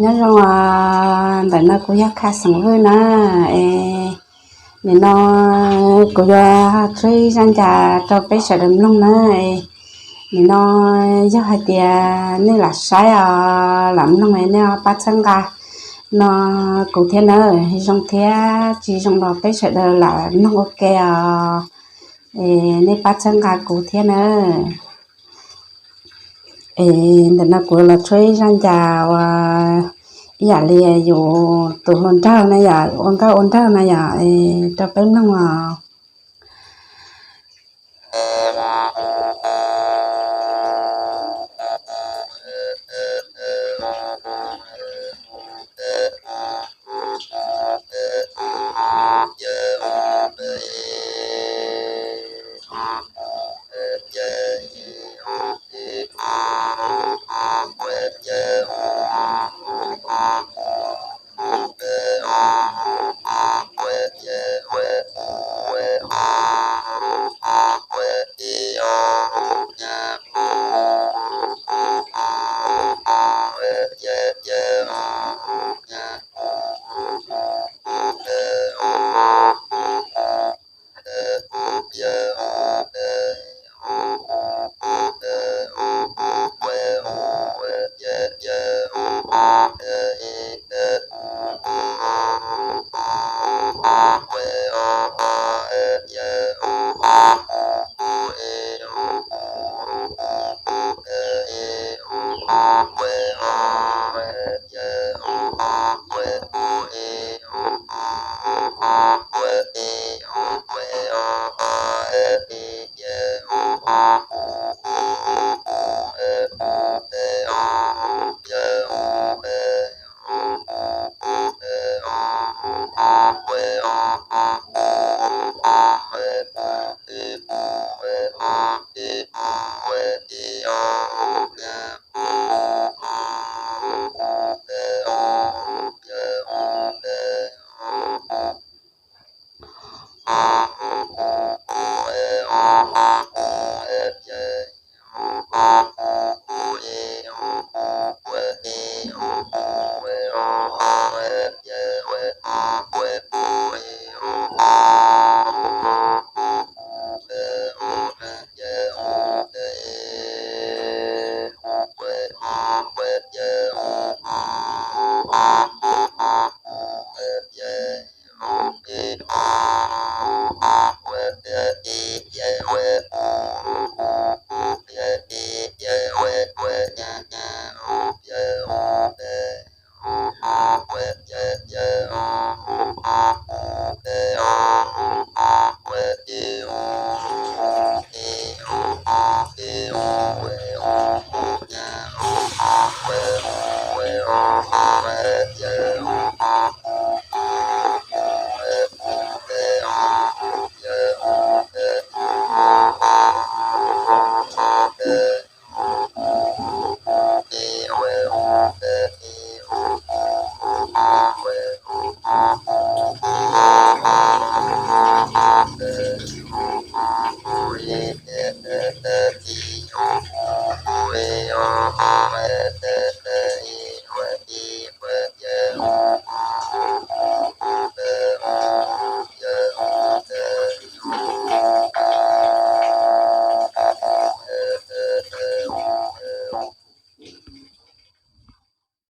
Nyob zoo os, ntawm no kuv yog Kha xeem Vwj na. Es nim no kuv yuav tshuab ib zaj ncas rau peb sawv daws mloog na. Es nim no yog hais tias nej lam saib os, lam mloog es nej pab txhawb nqa no kuv thiab na. Zoo thiab tsis zoo los peb sawv daws lam mloog ua ke os. Es nej pab txhawb nqa kuv thiab na. Es ntawm no kuv los tshuab ib zaj ncas uas ib yam li yus tus hluas nraug na yom, ua nkauj ua nraug na yom, es rau peb mloog os.